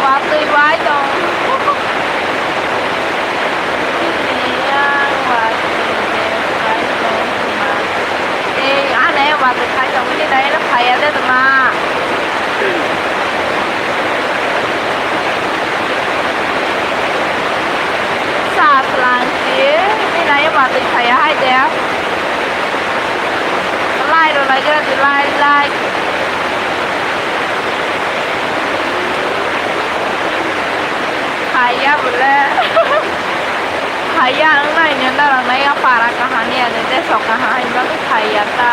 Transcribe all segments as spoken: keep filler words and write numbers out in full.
Watwi bai tong. Bini yang watwi de bai tong ma. Ei, ane watwi khai tong, bini dai no phaiya de tma. Sa slang si, bini dai watwi phaiya hai de. Lai rw lai gra di, lai, lai. Phaiya bole. Phaiya wng nai no norok nai o para kaham ya de, de sok kaham hai bagwi phaiya ta.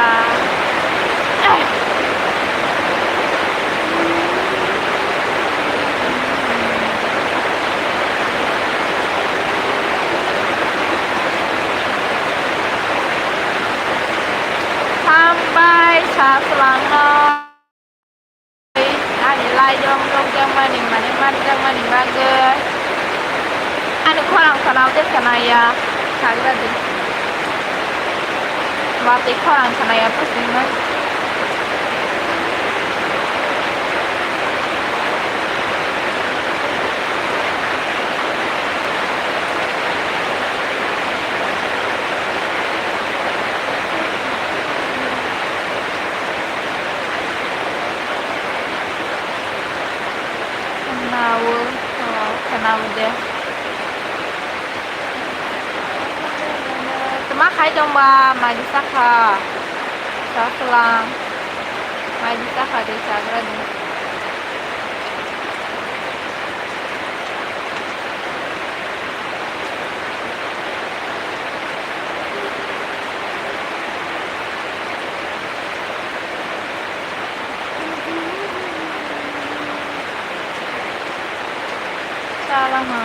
Hambai sa swlangno. Ani lai jong nukjakmani, mane manjakmani bagwi. Ani khorang khwnao de khwnaya, sagra di. Watwi khorang khwnaya bwswkno. Khwnao, oh, khwnao de. Tma khai tongba, mai di sakha. Sa swlang. Mai di sakha de, sagra di. Salama.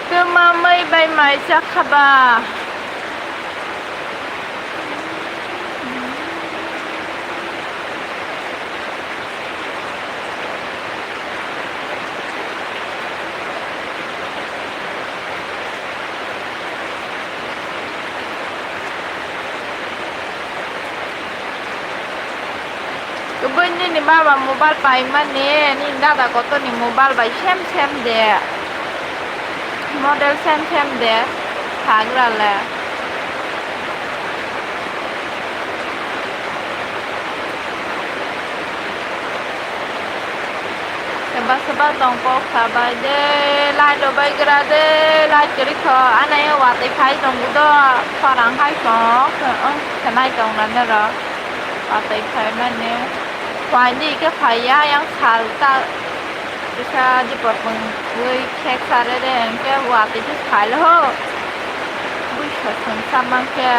Tuma mai bai mai chakha ba. Kubui nini baba mobile paimani, nini dada kotorni mobile bai sem sem de. Model sem sem de, sagra le. Seba seba tong kok sabai de, light rok bai gra de, light kwrwi kho. Ano watwi phai tongo do, khorang hai song, ang khe nai tong nani rok. Watwi phai mani. Phaini khe phai ya, yang sal ta. Kisa dipor pungwi khek sare de, hwnkhe watwi khe phai ho. Buisa song samang khe.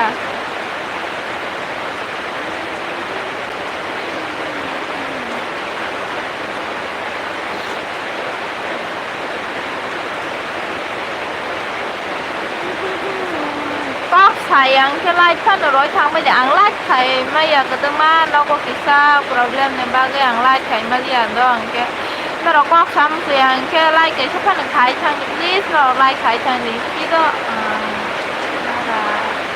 Kok sayang khe light phano roi thang bai de, ang light khai maya kwdwma nogo kisa problem ni bagwi ang light khai maliya do, hwnkhe norok kok sam se ang khe light kaisa phano khai thang di, please norok light khai thang di, kido ang nara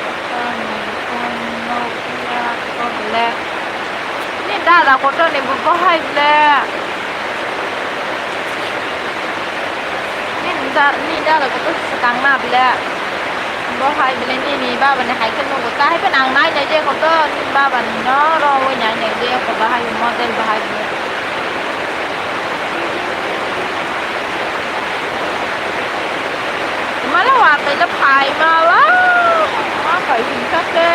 kotorni phone no phiya ko bole. Ni dada kotorni bo bohai bole. Ni da-, ni dada kotor swkang na bole. Bohai bole nini baba ni hai khe nugo. Tahai phano ang nai nai je kotor nini baba ni no ro oi nai nai je ko bahai model bahai bole. Mala watwi le phai mala. Ma Pai hwnka khe.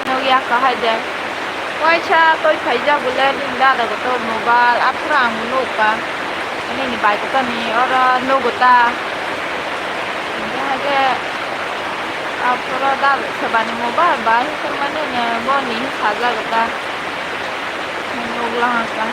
Nukya kahai de. Waisa toi phaijak bole nini dada kotor mobile aphuru ang nukha. Nini bai kotor ni oro nugo ta. Hingke hai khe aphuru dada sebani mobile bai hingke mani ne boni sajak ta. Nukla haka.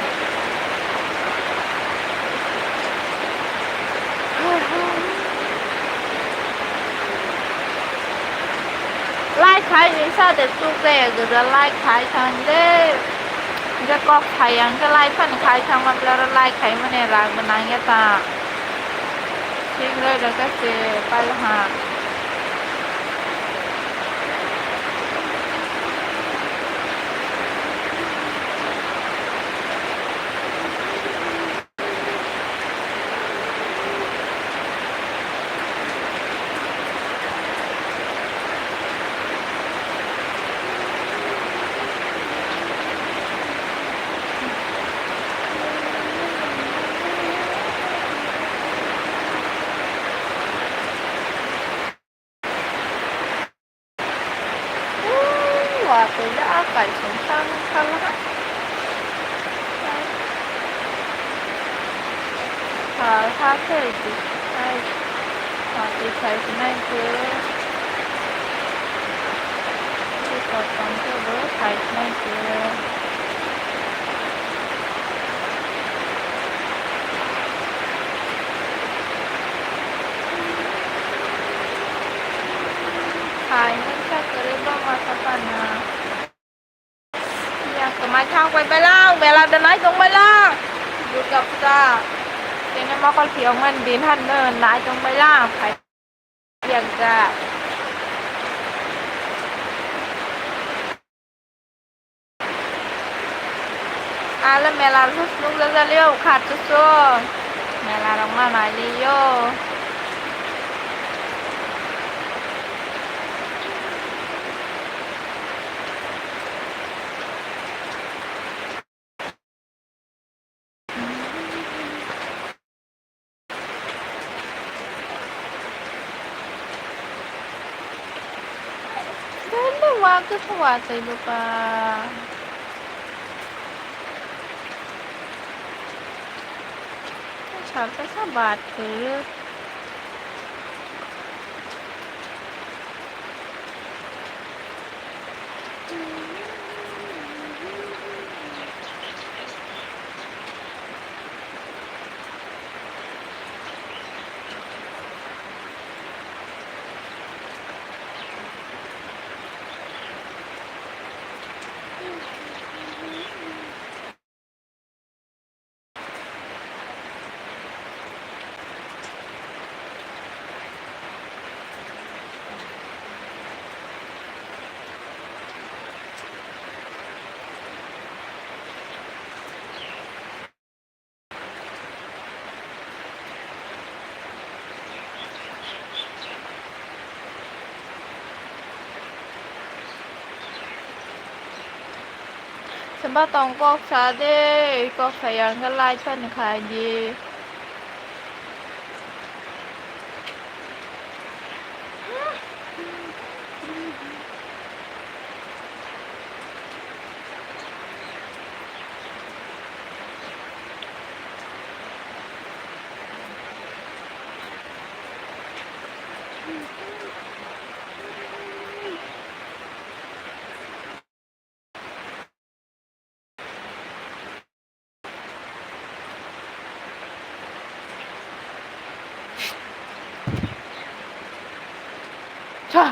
Like khai ni sa de tuk de gada like khai thang de. Je kok khai ang ke like phan khai thang ma pla like khai mane rang nang ya ta. Sing roi roi ka se pal ha. Watwi le a kaising tang tang ha. Sal ha se di. Ai. Watwi sai sinai se. Di kosom se bo sai sinai se. Hai, nang sa kwrwi bangma sa pana. Yang kwmai thang bai bailang, mela da nai tong bailang. Durga Puja. Tene mokol phiyok man din han no nai tong bailang. Phai yang ja. Ale mela rok nukjak jalio, kha chuchung. Mela rok ma nailio. Dendo wa khe khe wa tei bo pa. Salsa sa bat khe. Samba tong kok sa de, kok sa yang ke lai sa ni khai di. Sa.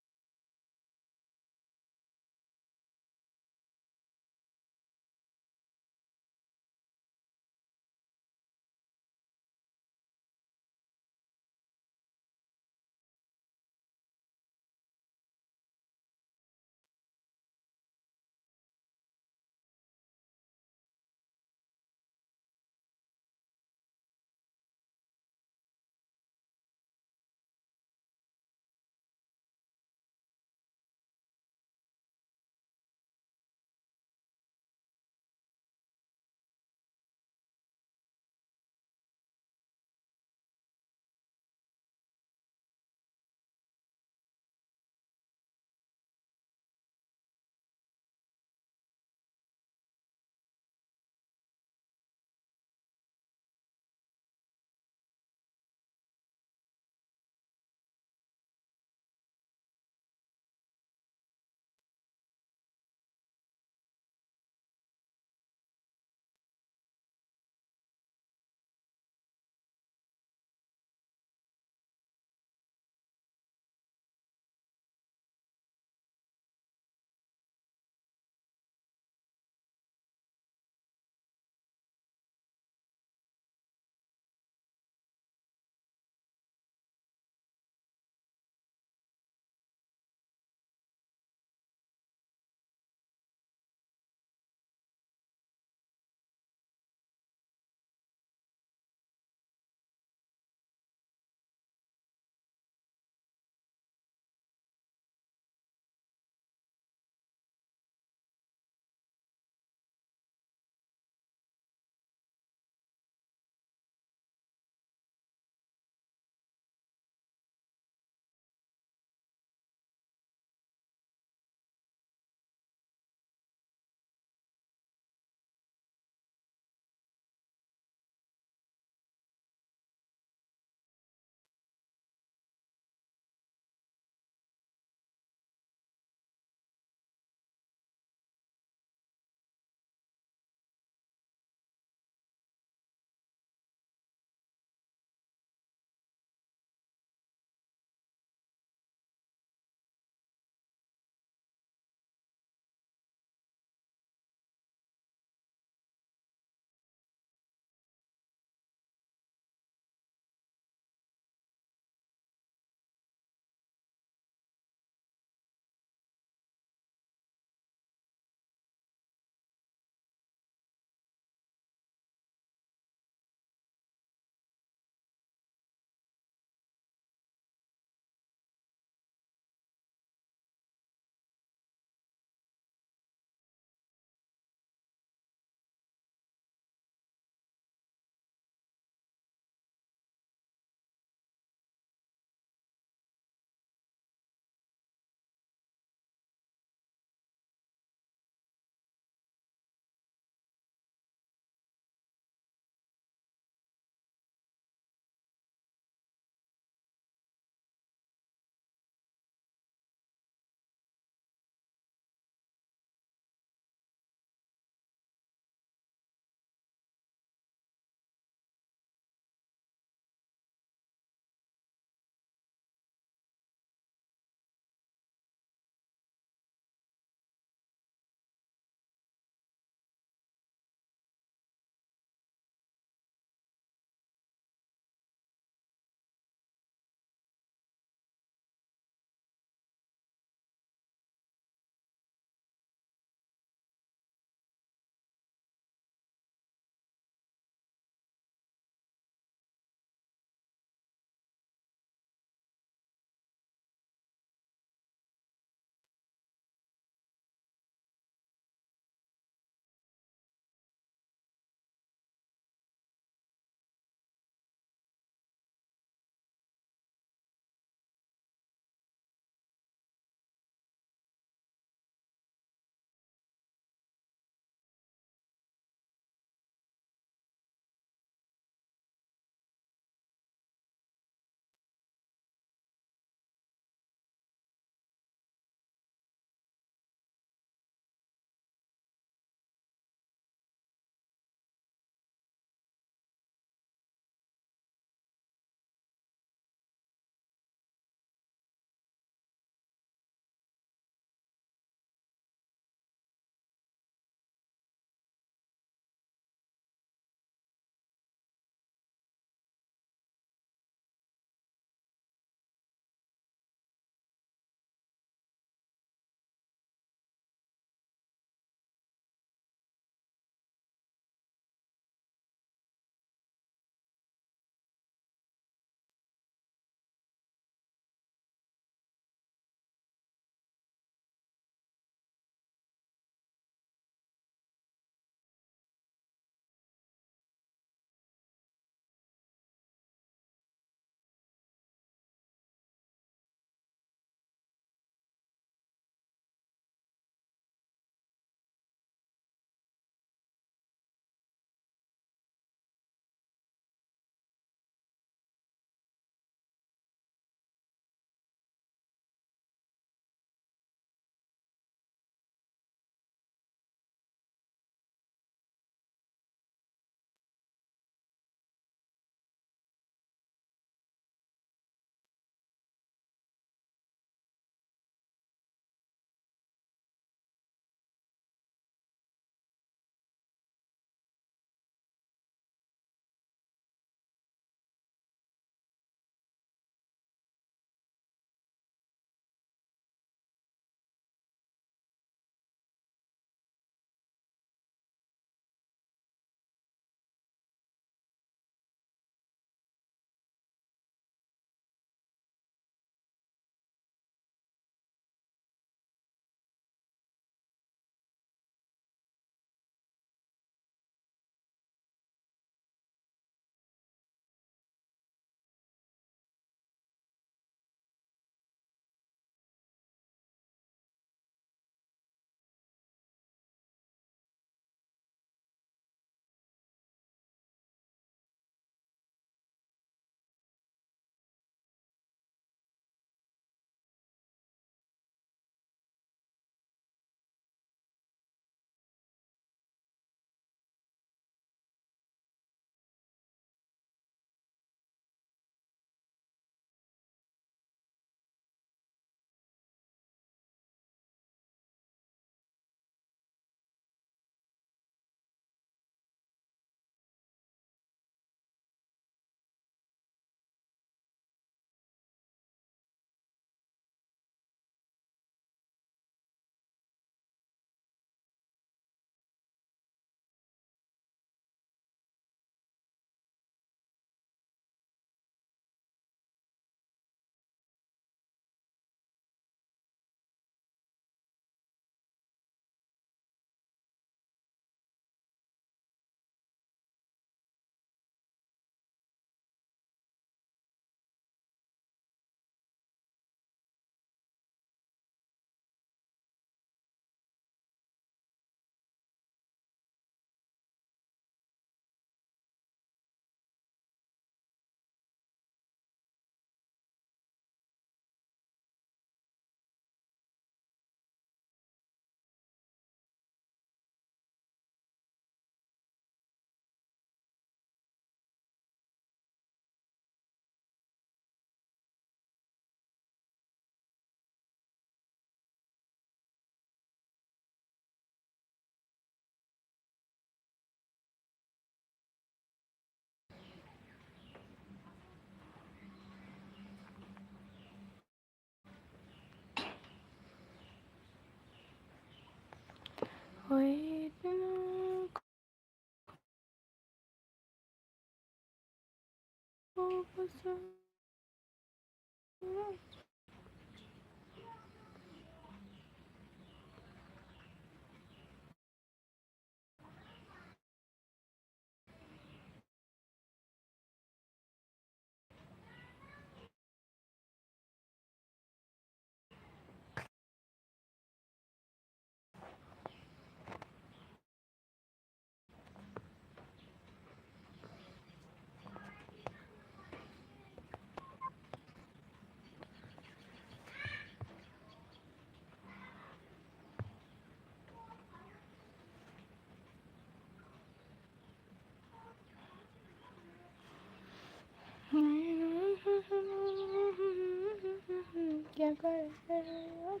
क्या कर रहे हो?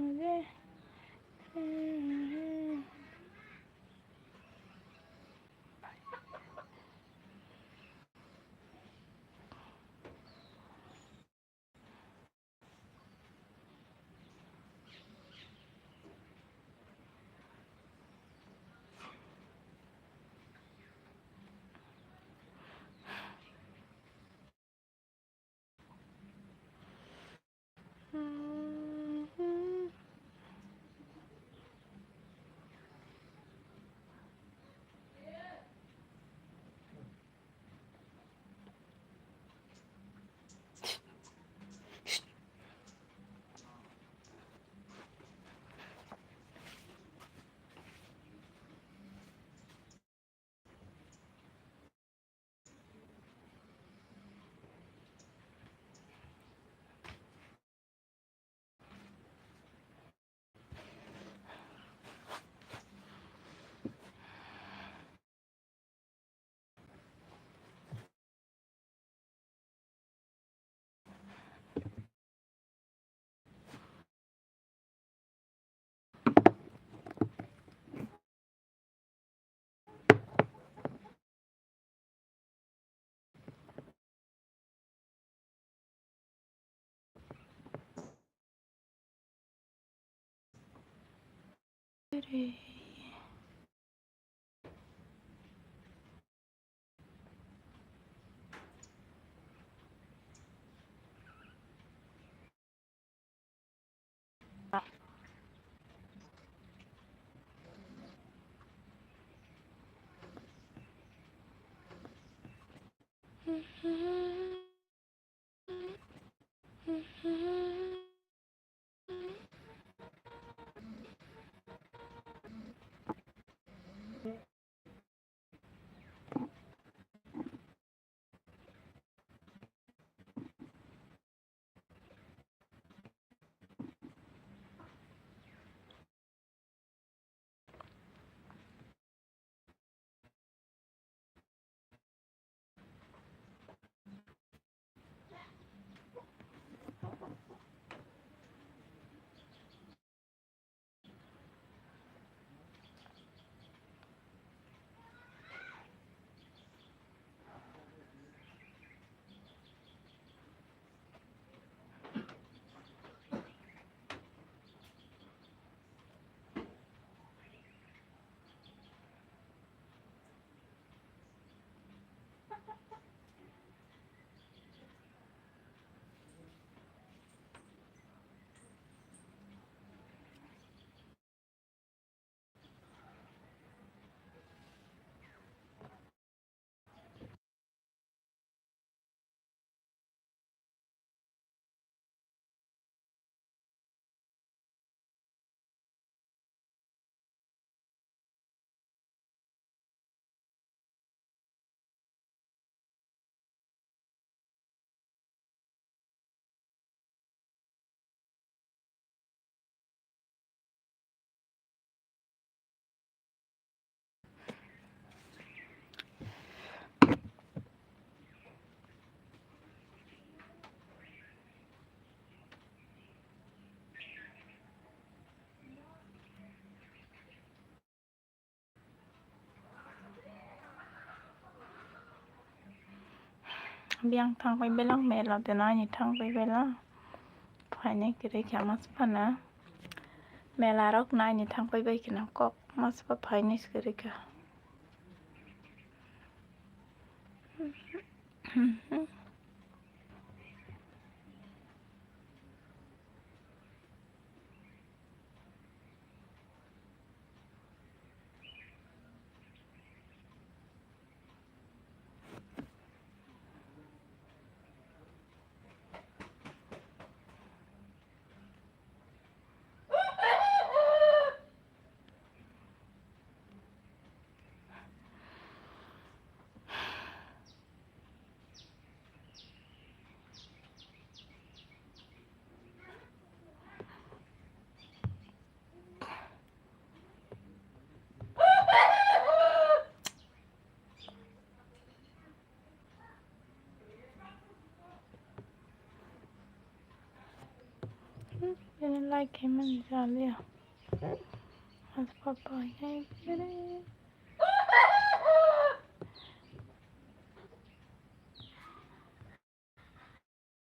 मुझे Biyang thangpai belong mela teno ani thangpai bela. Phaini kwrwi khe ama se phano. Mela rok naini thangpai bai kheno kok masba phaini swrwikha. Bini like khaimani jaliya. Mas papa hai bere.